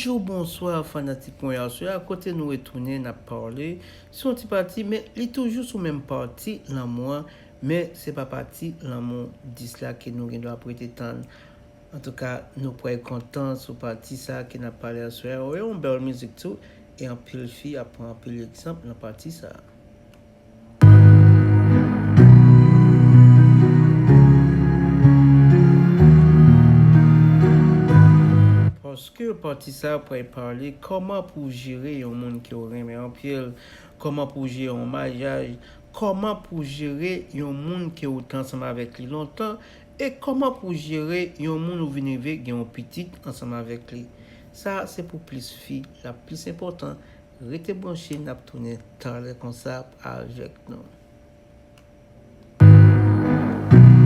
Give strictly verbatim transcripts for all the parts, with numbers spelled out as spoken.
Bonjou, bonswa, fanatik mwen. Aswè a, kote nou retounen, n ap pale sou yon ti pati, men li toujou sou menm pati lanmou an, men se pa pati lanmou dis la ke nou gen dwa ap rete tann. Antouka, nou pral kontan sou pati sa a ke n ap pale aswè a. Wi, yon bèl mizik tou, e anpil fi ap pran anpil egzanp nan pati sa a. Paske pati sa a pral pale kòman pou w jere yon moun ke w renmen anpil, kòman pou w jere yon maryaj, kòman pou w jere yon moun ke w te ansanm avèk li lontan, e kòman pou w jere yon moun ou vin rive gen yon pitit ansanm avèk li. Sa a se pou plis fi, l ap plis enpòtan. Rete branche, n ap tounen talè konsa avèk nou.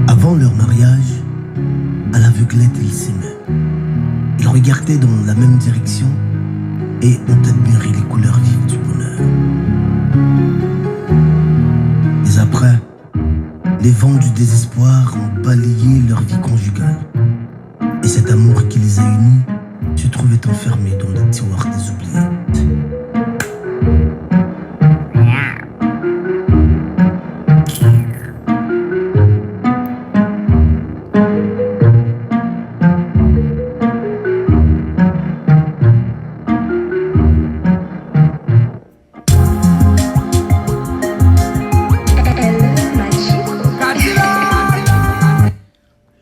Avant leur mariage, à l'aveuglette, ils s'aimaient. Ils regardaient dans la même direction et ont admiré les couleurs vives du bonheur. Mais après, les vents du désespoir ont balayé leur vie conjugale. Et cet amour qui les a unis se trouvait enfermé dans les tiroirs des oubliettes.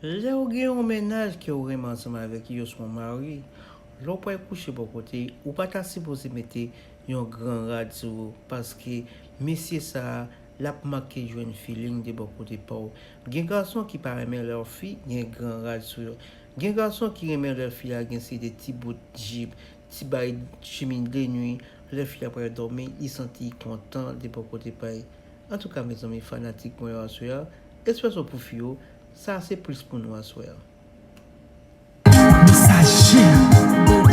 Lè w gen yon mennaj ke w renmen ansanm avèk li, oswa yon mari, lè w pral kouche bò kote, ou pa ta sipoze mete yon gran rad sou ou, paske mesye sa a, l ap manke jwenn feeling de bò kote pa w. Gen gason ki pa renmen lè fi gen gran rad sou yo. Gen gason ki renmen lè fi a gen se de ti bout jip, ti bay chemiz de nuit, lè fi a pral dòmi, li santi l kontan de bò kote pa l. Antouka, mezanmi, fanatik mwen yo aswè a, espresso pou fi yo, sa se plis pou nou aswè a. Sa je. Ou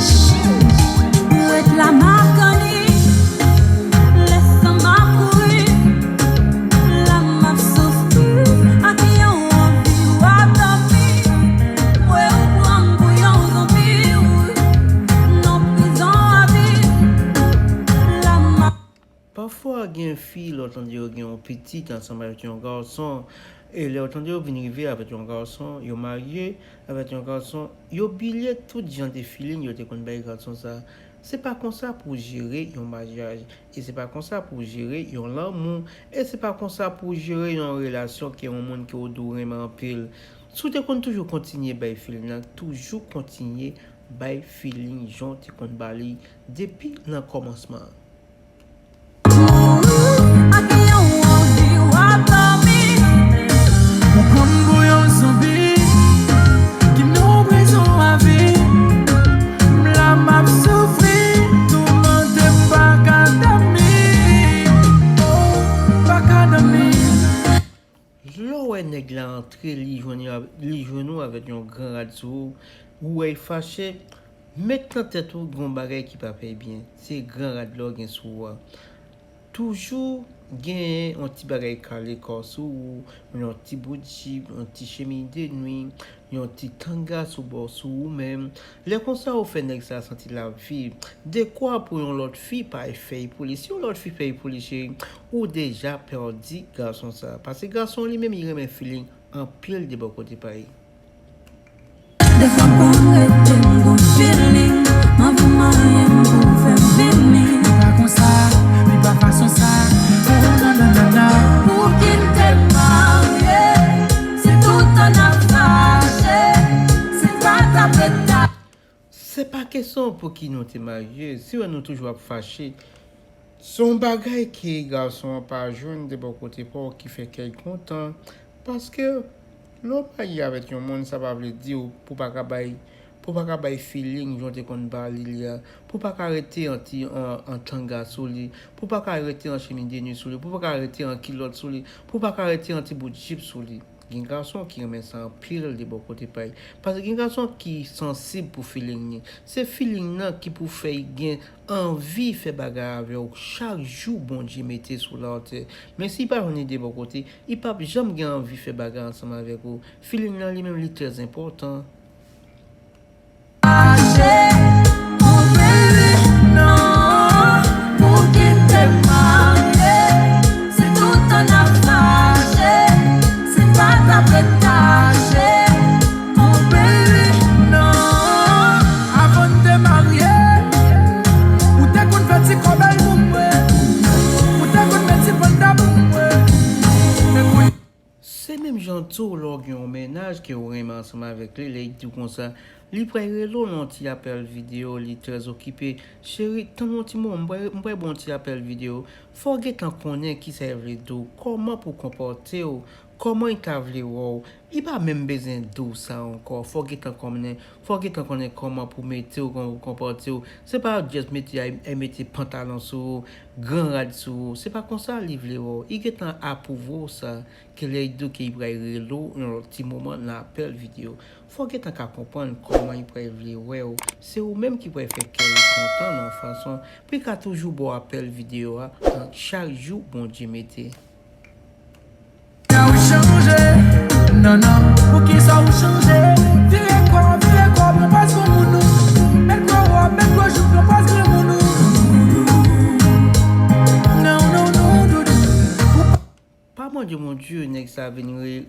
ret la m ap tann li, lè san m ap kouri, la m ap soufri, ak yon anvi w ap dòmi, mwen ou pran m pou yon zonbi, nan prizon avi, la m ap Pafwa gen fi, lè w tande yo gen yon pitit ansanm avèk yon gason, e lè w tande yo vin rive avèk yon gason, yo marye avèk yon gason, yo bliye tout jan de feeling yo te konn bay gason sa. Se pa konsa pou w jere yon maryaj, e se pa konsa pou w jere yon lanmou, e se pa konsa pou w jere yon relasyon ke yon moun ke w di w renmen anpil. Si w te konn toujou kontinye bay feeling nan, toujou kontinye bay feeling jan w te konn ba li depi nan kòmansman an. Mouri ak yon anvi w ap dòmi. Ou pran m pou yon zonbi ki nan prizon avi. M la m ap soufri, toumante, m pa ka dòmi. Oh, m pa ka dòmi. Lè w wè nèg la antre, li jwenn yo, li jwenn ou avèk yon gran rad sou ou, ou wè l fache, met nan tèt ou gen yon bagay ki pa fè byen. Se gran rad la w gen sou ou a. Toujou genyen yon ti bagay kale kò sou ou, yon ti bout jip, yon ti chemiz de nuit, yon ti tanga sou bò sou ou menm. Lè konsa ou fè nèg sa santi l ap viv. Dekwa pou yon lòt fi pa fè l pou li. Si yon lòt fi fè l pou li, cheri, ou deja pèdi gason sa. Paske gason li menm, li renmen feeling anpil de bò kote pa l. Defwa m konn rete, m gon feeling, m anvi manyen m pou fè m vini. Li pa konsa, li pa fason sa. Oh, non, non, non, non. Pou ki m te marye, se toutan n ap fache, se pa ta fè ta. Se pa kesyon pou ki nou te marye, si w wè nou toujou ap fache, se yon bagay ke gason an pa jwenn de bò kote pa w ki fè kè l kontan. Paske lè w marye avèk yon moun, sa pa vle di w pou w pa ka bay, pou w pa ka bay feeling jan w te konn ba li li a, pou w pa ka rete an ti, an, an tanga sou li, pou w pa ka rete an chemiz de nuit sou li, pou w pa ka rete an kilòt sou li, pou w pa ka rete an ti bout jip sou li. Gen gason ki renmen sa anpil de bò kote pa l. Paske gen gason ki sansib pou feeling li. Se feeling nan ki pou fè l gen anvi fè bagay avè w chak jou Bondye mete sou latè. Men si l pa jwenn li de bò kote, li p ap janm gen anvi fè bagay ansanm avèk ou. Feeling nan li menm li trè enpòtan. Mache, on Jan tou, lè w gen yon mennaj ke w renmen ansanm avèk li, lè li di w konsa, li pral rele w nan yon ti apèl videyo, li trè okipe. Cheri, tann yon ti moman, m pral, m pral ba w yon ti apèl videyo. Fò w gentan konnen kisa l vle di w, kòman pou w konpòte w, kòman li ta vle wè w. Li pa menm bezwen di w sa ankò. Fò w gentan konnen, fò w gentan konnen kòman pou w mete w, kòman pou w konpòte w. Se pa just mete, ay, ay mete pantalon sou ou, gran rad sou ou. Se pa konsa li vle wè w. Li gentan apwouve w sa. Ke lè l di w ke l pral rele w yon lòt ti moman nan apèl videyo, fò w gentan ka konprann kòman l pral vle wè w. Se ou menm ki pral fè kè l kontan nan yon fason pou l ka toujou ba w apèl videyo a, a, chak jou Bondye mete. Kisa ou chanje? Non, non, poukisa ou chanje? Vire kò, vire kò, pran pòz granmoun ou. Met gwo wòb, met gwo jip, pran pòz granmoun ou. Non, non, non, doudou. Pa mande Bondye nèg sa vin ri-,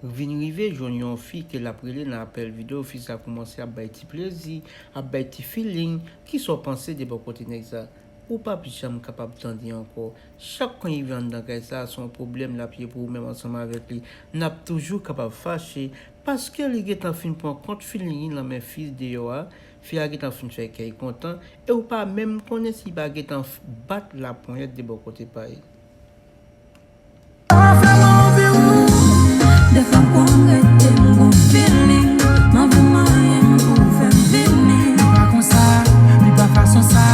vin rive jwenn yon fi ke l ap rele nan apèl videyo, fi sa kòmanse ap bay ti plezi, ap bay ti feeling. Kisa w panse de bò kote nèg sa? Ou p ap janm kapab tande ankò. Chak kan li rive anndan kay sa, se yon pwoblèm l ap ye pou ou menm ansanm avèk li. N ap toujou kapab fache, paske li gentan fin pran kont feeling li nan men fi deyò a. Fi a gentan fin fè kè l kontan, e ou pa menm konnen si l pa gentan f-, bat laponyèt de bò kote pa l. Sa fè m anvi ou. Dèfwa m konn rete, m gon feeling. M anvi manyen m pou w fè m vini. Li pa konsa, li pa fason sa.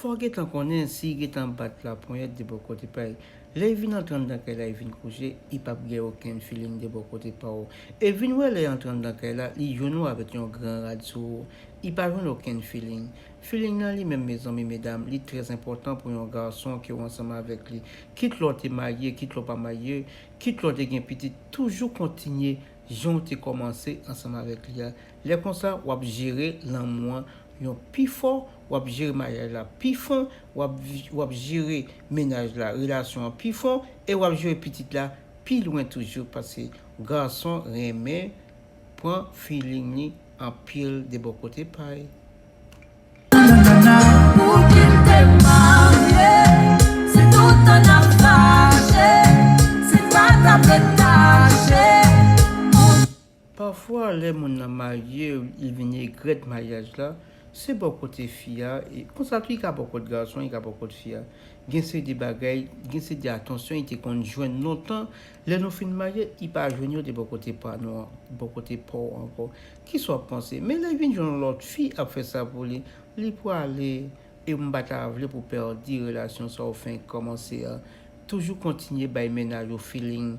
Fò w gentan konnen si l gentan bat laponyèt de bò kote pa l. Lè l vin antre anndan kay la, l vin kouche, li p ap gen okenn feeling de bò kote pa w. E vin wè lè l antre anndan kay la, li jwenn ou avèk yon gran rad sou ou. Li pa jwenn okenn feeling. Feeling nan li menm, mezanmi, medam, li trè enpòtan pou yon gason ke w ansanm avèk li. Kit lè w te marye, kit lè w pa marye, kit lè w te gen pitit, toujou kontinye jan w te kòmanse ansanm avèk li a. Lè konsa, w ap jere lanmou an yon pi fò, w ap jere maryaj la pi fon, w ap, w ap jere mennaj la, relasyon an pi fon, e w ap jere pitit la pi lwen toujou, paske gason renmen pran feeling li anpil de bò kote pa l. Pou ki m te marye, si toutan n ap fache, si pa t ap detache. Pafwa, lè moun nan marye, li vin regrèt maryaj la, se bò kote fi a, e konsa tou, li ka bò kot gason, li ka bò kot fi a. Gen seri de bagay, gen seri de atansyon li te konn jwenn lontan. Lè nou fin marye, li pa jwenn yo de bò kote pa nou an, bò kote pa w ankò. Kisa w ap panse? Men lè l vin jwenn yon lòt fi ap fè sa pou li, li prale. E m pa ta vle pou w pèdi relasyon sa w fenk kòmanse a. Toujou kontinye bay mennaj ou feeling.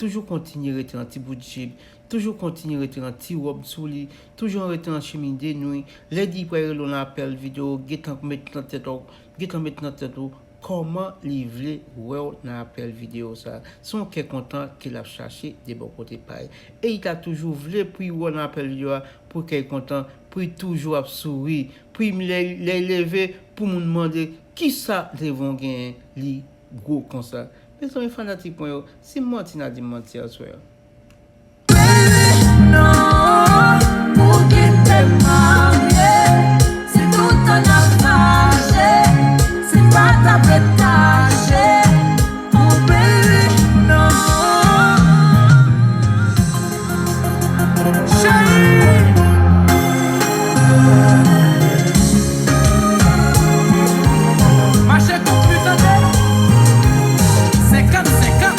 Toujou kontinye rete nan ti bout jip. Toujou kontinye rete nan ti wòb sou li. Toujou rete nan chemiz de nwi. Lè di pral rele w nan apèl videyo, gentan met nan tèt ou, gentan met nan tèt ou kòman li vle wè w nan apèl videyo sa. Se yon kè kontan ke l ap chache de bò kote pa l. E li ta toujou vle pou l wè w nan apèl videyo a, pou kè l kontan, pou l toujou ap souri, pou l, lè, lè l leve, pou moun mande, "Kisa Devon genyen li gwo konsa?" Mezanmi, fanatik mwen yo, si m manti, n a di m manti aswè a. Baby, non, pou ki te marye, si toutan n ap fache, si pa t ap detache, oh baby, non. Cheri. Mache konpli tande. Senkant senkant.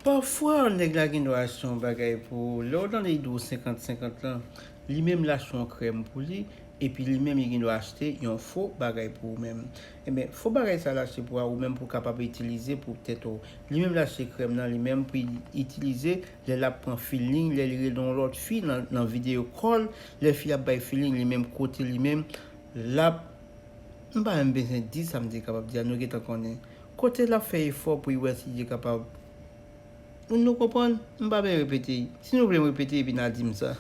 Pafwa, nèg la gen dwa achte yon bagay pou ou. Lè w tande li di w senkant senkant lan, li menm l achte yon krèm pou li, epi li menm li gen dwa achte yon fo bagay pou ou menm. Ebyen, fo bagay sa l achte pou ou menm pou w kapab itilize pou tèt ou. Li menm l achte krèm nan, li menm pou l itilize lè l ap pran feeling, lè li rele yon lòt fi nan, nan video call, lè fi ap bay feeling, li menm kote li menm, l ap, m pa menm bezwen di sa m te kapab di a, nou gentan konnen. Kote l ap fè efò pou l wè si li kapab. Nou, nou konprann? M pa bezwen repete. Si nou vle m repete, epi n a di m sa.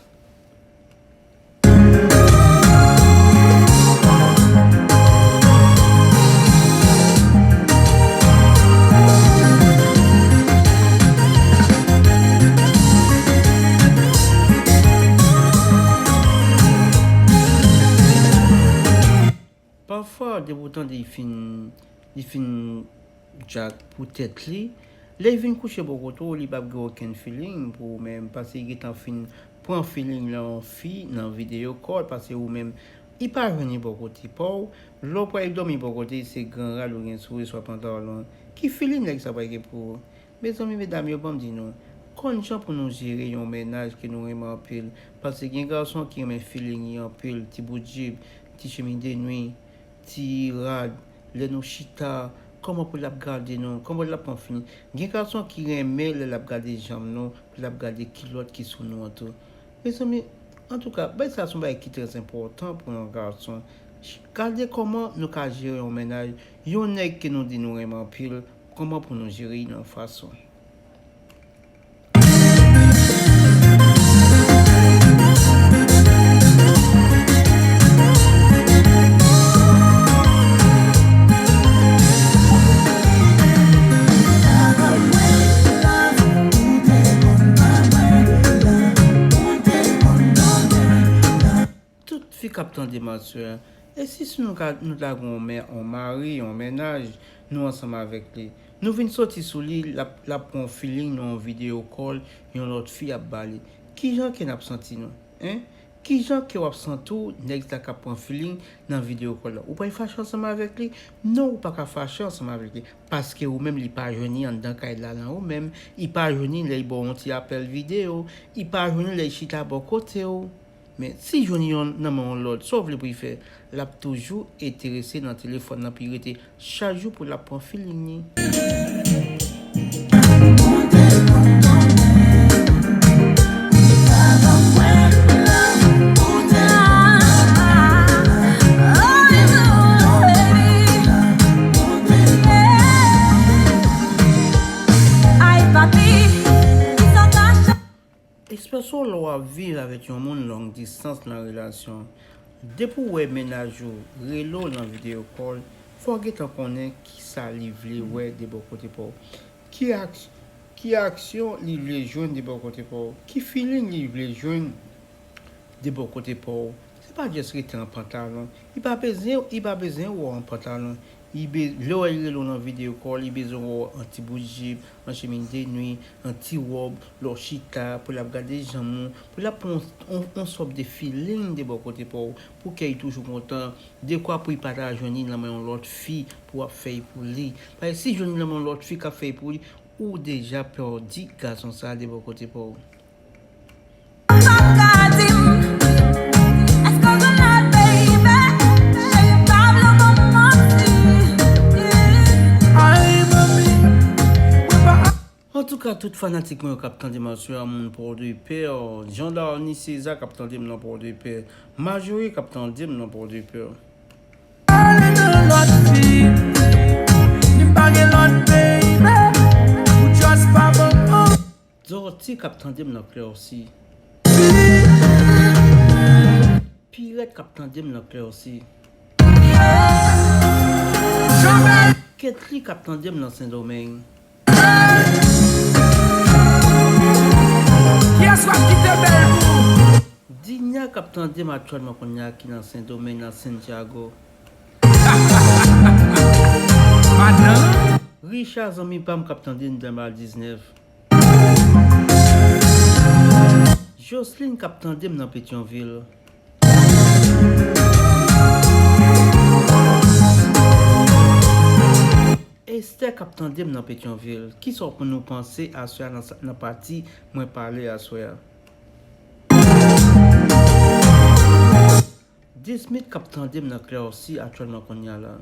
Pafwa, depi w tande l fin, Li fin djak pou tèt li. Lè l vin kouche bò kote w, li p ap gen okenn feeling pou ou menm, paske li gentan fin pran feeling nan yon fi nan video call, paske ou menm, li pa jwenn li bò kote pa w. Lè w pral dòmi bò kote, se gran rad ou gen sou ou, swa pantalon. Ki feeling nèg sa pral gen pou ou? Mezanmi, medam yo, ban m di nou, konn jan pou nou jere yon mennaj ke nou renmen anpil, paske gen gason ki renmen feeling li anpil, ti bout jip, ti chemiz de nwi, ti rad, lè nou chita, kòman pou l ap gade nou, kòman l ap pran feeling. Gen gason ki renmen lè l ap gade janm nou, pou l ap gade kilòt ki sou nou an tou. Mezanmi, antouka, bagay sa se yon bagay ki trè enpòtan pou yon gason. Gade kòman nou ka jere yon mennaj, yon nèg ke nou di nou renmen anpil, kòman pou nou jere l nan yon fason. Tout fi k ap tande m aswè a, e si, si nou ka, nou ta gen yon mè, yon mari, yon mennaj, nou ansanm avèk li. Nou vin soti sou li, l ap, l ap pran yon feeling nan yon video call, yon lòt fi ap ba li. Kijan ke n ap santi nou? Hein? Kijan ke w ap santi w, nèg sa k ap pran feeling nan video call la? Ou pral fache ansanm avèk li? Non, ou pa ka fache ansanm avèk li. Paske ou menm, li pa jwenn li anndan kay la nan ou menm. Li pa jwenn li lè l ba w yon ti apèl video. Li pa jwenn li lè l chita bò kote w. Men, si l jwenn li nan men yon lòt, sa w vle pou l fè? L ap toujou enterese nan telefòn nan, pou l rete chak jou pou l ap pran feeling li. Espresso, lè w ap viv avèk yon moun long distance nan relasyon, depi w wè mennaj ou rele w nan video call, fò w gentan konnen kisa li vle wè de bò kote pa w. Ki ak-, ki aksyon li vle jwenn de bò kote pa w? Ki feeling li vle jwenn de bò kote pa w? Se pa just rete an pantalon. Li pa bezwen, li pa bezwen wè w an pantalon. Li be-, lè w wè l rele w nan video call, li bezwen wè w an ti bout jip, an chemiz de nwi, an ti wòb, lè w chita, pou l ap gade janm ou, pou l ap pran yon, yon, yon sòt de feeling de bò kote pa w, pou kè l toujou kontan, dekwa pou l pa ta jwenn li nan men yon lòt fi pou ap fè l pou li. Paske si l jwenn li nan men yon lòt fi k ap fè l pou li, ou deja pèdi gason sa a de bò kote pa w. Antouka, tout fanatik mwen yo k ap tande m aswè a, moun Pòdepè, Jean Darny César k ap tande m nan Pòdepè, Majorie k ap tande m nan Pòdepè. Dorothy k ap tande m nan Klèsi. Pirèt k ap tande m nan Klèsi. Ketly k ap tande m nan Sendomeng. Kiyès w ap kite bèl pou? Dinya k ap tande m aktyèlman kounye a ki nan Sendomeng, nan Santiago. Madanm. Richard zanmi pa m k ap tande m Dèlma diznèf. Jocelyn k ap tande m nan Petyonvil. Esther k ap tande m nan Petyonvil. Kisa w pou nou panse aswè a nan sa, nan pati mwen pale aswè a? Dismith k ap tande m nan Klèsi aktyèlman kounye a la.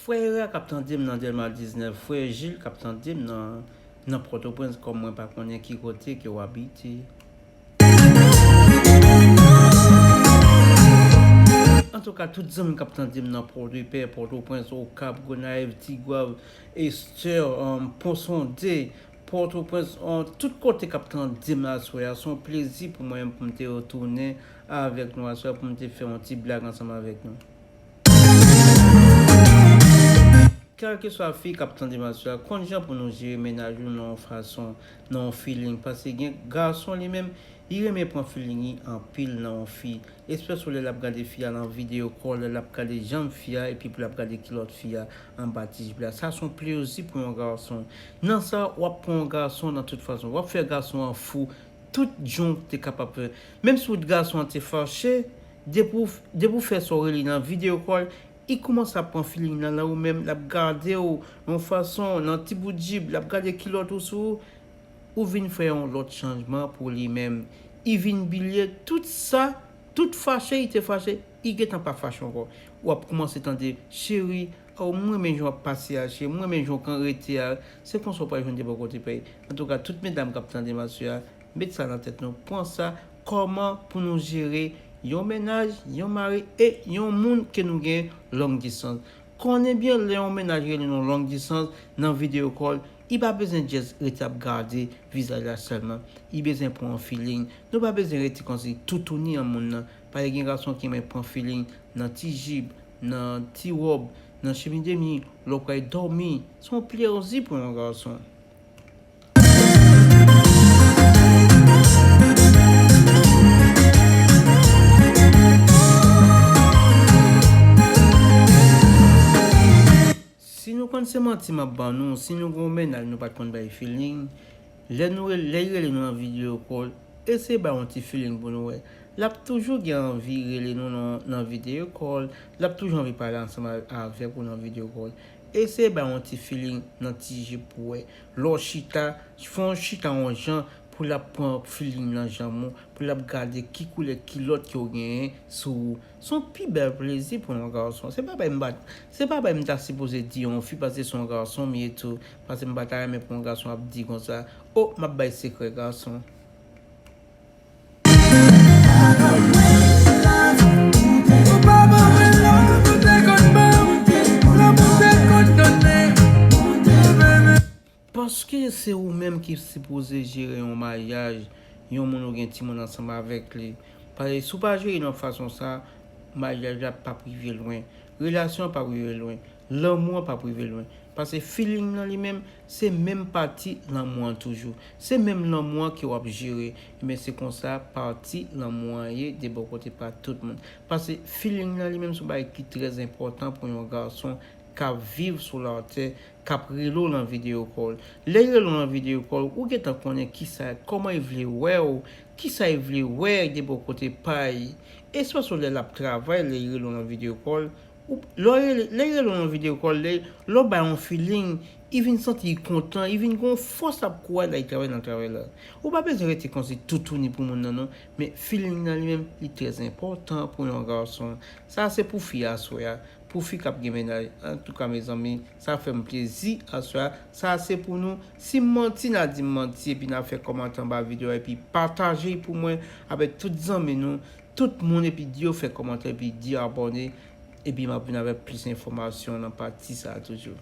Frè Era k ap tande m nan Dèlma diznèf. Frè Gilles k ap tande m nan, nan Pòtoprens, kòm mwen pa konnen ki kote ke w abite. Antouka, tout zanmi k ap tande m nan Pòdepè, Pòtoprens, Okap, Gonayiv, Tigwav, Esther, um, Ponsonde, Pòtoprens, um, tout kote k ap tande m aswè a, se yon plezi pou mwen pou m te retounen avèk nou aswè a, pou m te fè yon ti blag ansanm avèk nou. Kèlkeswa fi k ap tande m aswè a, konn jan pou nou jere mennaj ou nan yon fason, nan yon feeling. Paske gen gason li menm, Li renmen pran feeling li anpil nan yon fi. Espesye lè l ap gade fi a nan video call, lè l ap gade janm fi a, epi pou l ap gade kilòt fi a anba ti jip la. Sa se yon plezi pou yon gason. Nan sa, w ap pran yon gason nan tout fason. W ap fè gason an fou tout jan w te kapab fè. Menm si w gason an te fache, depi w, depi w fè sa w rele nan video call, li kòmanse ap pran feeling nan, nan ou menm, l ap gade w yon fason, nan ti bout jip, l ap gade kilòt ou sou ou, ou vin fè yon lòt chanjman pou li menm. Li vin bliye tout sa, tout fache li te fache, li gentan pa fache ankò. W ap kòmanse tande, cheri, oh, mwen renmen jan w ap pase a, cheri, mwen renmen jan w kan rete a. Se konsa w pral jwenn de bò kote pèy. Antouka, tout medam k ap tande m aswè a, met sa nan tèt nou, pran sa kòman pou nou jere yon mennaj, yon mari e yon moun ke nou gen long distance. Konnen byen lè yon mennaj rele nou long distance nan video call, li pa bezwen just rete ap gade vizaj la sèlman. Li bezwen pran yon feeling. Nou pa bezwen rete kòmsi toutouni an moun nan. Paske gen gason ki renmen pran feeling nan ti jip, nan ti wòb, nan chemiz de nuit, lè w pral dòmi. Se yon plezi pou yon gason. Si nou konn se manti m ap ban nou, si nou gen yon mennaj nou pa t konn bay feeling, lè nou rele, lè y rele nou nan video call, eseye bay yon ti feeling pou nou wè. L ap toujou gen anvi rele nou nan, nan video call, l ap toujou anvi pale ansanm a-, avèk ou nan video call. Eseye bay yon ti feeling nan ti jip pou wè. Lè w chita, fè yon chita yon jan pou l ap pran feeling nan janm ou, pou l ap gade ki koulè kilòt ke w genyen sou ou. Se yon pi bèl plezi pou yon gason. Se pa bagay m pa, se pa bagay m ta sipoze di yon fi, paske se yon gason m ye tou. Paske m pa ta renmen pou yon gason ap di konsa, oh, m ap bay sekrè gason. Paske se ou menm ki sipoze jere yon maryaj, yon moun ou gen timoun ansanm avèk li. Paske si w pa jere nan fason sa, maryaj la p ap rive lwen. Relasyon an p ap rive lwen. Lanmou an p ap rive lwen. Paske feeling nan li menm, se menm pati lanmou an toujou. Se menm lanmou an ke w ap jere. Ebyen, se konsa pati lanmou an ye de bò kote pa tout moun. Paske feeling nan li menm se yon bagay ki trè enpòtan pou yon gason k ap viv sou latè, k ap rele w nan video call. Lè y rele w nan video call, ou gentan konnen kisa, kòman y vle wè w, kisa y vle wè de bò kote pa y. Espesye lè l ap travay, lè y rele w nan video call, ou, lè y rele, lè y rele w nan video call, lè, lè w bay yon feeling, y vin santi y kontan, y vin gen yon fòs ap kouraj la, y travay nan travay la. Ou pa bezwen rete kòmsi toutouni pou moun nan, non. Men feeling nan li menm, li trè enpòtan pou yon gason. Sa se pou fi aswè a. Pou fi k ap gen mennaj. Antouka, mezanmi, sa fè m plezi aswè a. Sa se pou nou. Si m manti, n a di m manti, epi n a fè kòmantè anba videyo a, epi pataje l pou mwen avèk tout zanmi nou, tout moun, epi di yo fè kòmantè, epi di abòne, epi m ap vin avèk plis enfòmasyon nan pati sa a toujou.